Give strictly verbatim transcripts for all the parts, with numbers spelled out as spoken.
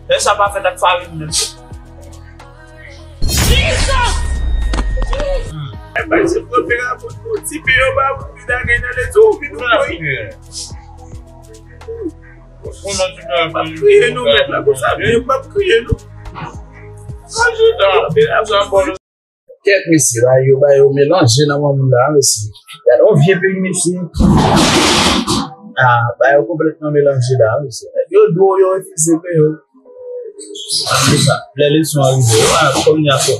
Lè sa pa fèt ak farin menm. Jesus! E pa se pran pera pou ti piyo ba pou li ta gen nan lezo ou vin ou koy. M ap kriye nou mèt la konsa byen, m ap kriye nou. Kèk mesye la, yo ba yo melanje nan moun la, mesye. Gade yon vye peyi, mesye. Ah, ba yo konplètman melanje la, mesye. Yo dwo, yo refize peye yo. Se sa. Lè leson an rive, yo a kòm y a fè.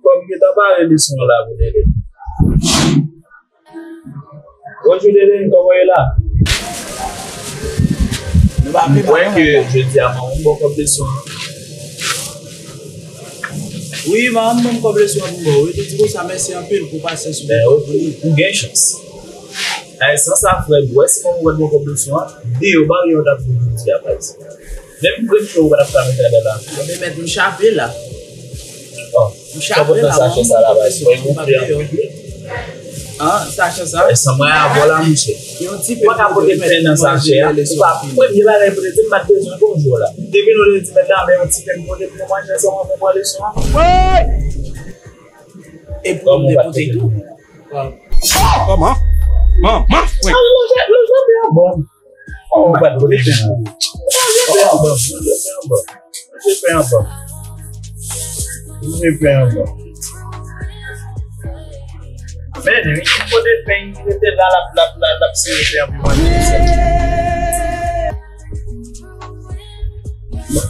Kòm yo ta pare leson an la pou nèg. Bonjou, Dede, kòman w ye la? Nou pa pi mal, non, mwen. M kwè ke jodi a, manman m ba w kòb leson an. Wi, manman m ban m kòb leson an pou m ba w. Wi, li di konsa, mèsi anpil pou pasyans ou te pran pou li. Ou gen chans. Nan sans sa, frè, m wè si manman w pa t ba w kòb leson an, deyò barè a w t ap viv jodi a, pa egzanp. Menm grenn fè ou pa t ap ka mete anndan la. Mwen te mèt m chape la. M chape la, mwen mwen mwen mwen mwen mwen mwen. Ah, sachè sa. E san mwen avè w la, monchè. Ou pa ka pote pen nan sachè a. Ou pa, premye bagay pou te di, m pa t bezwen bonjou la. Depi nou te di mèt la, men yon ti pen pote pou manje ansanm avè mwen leson an. E pou m te pote tou. Kòman? Manman, frè. Bon. Oh, ou pa t vle pen an. Ou pa vle pen an ban m. Ou pa vle pen an ban m. Ou pa vle pen an ban m. Ou pa vle pen an ban m. Men, li ki pote pen, li rete la, l ap, l ap, l ap, l ap sere pen an pou manje.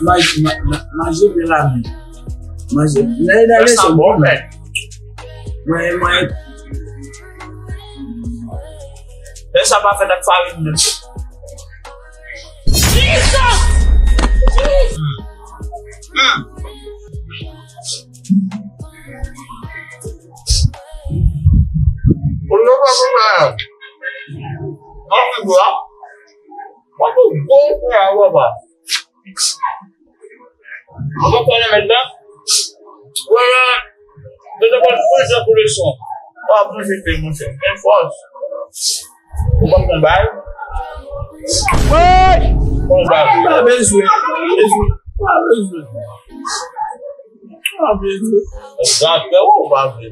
Ma-, ma-, ma-, manje pen la, men. Manje, nan, nan leson bon, men. Mwen, mwen. Lè sa pa fèt ak farin menm. Jesus! Jesus! Mm. Mm. Ou nan pa pou mwen. Mwen pou gwo. Mwen pou gwo frè a, papa. Mwen pa konnen menm nan. Wè, wè. Mwen te konn pran jan pou leson. W ap manje pen, monchè. Men fòs. Ou pa konn bay. Wè! Konn bay. Pa bezwen. Pa bezwen. Pa bezwen. Pa bezwen. Gade, ou pa vle.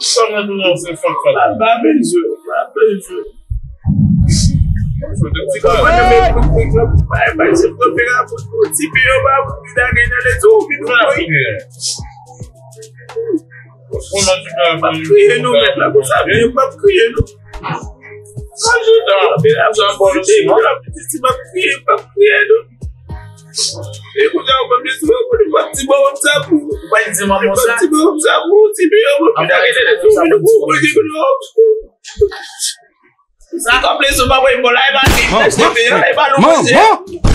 Sa mwen di nou se fèt fèt. Pa, pa bezwen, pa bezwen. Ti kòmande men pou ti kòmande men pou ti kòmande men pou ti piyo ba pou ti ta gen nan lezo ou vin ou koy. M ap kriye nou mèt la konsa byen, m ap kriye nou. M ap kriye, m ap kriye nou. E kounye a, ou pa bliye sou mwen, ou pa ti bon sa pou. Ou pa di manman sa. Ou pa ti bon sa pou, ti piyo, ou pa ta gen lezo ou vin ou koy. Sa kòm lezo pa voye m bò la, e pa gen tèt de peyi, e pa nou manje.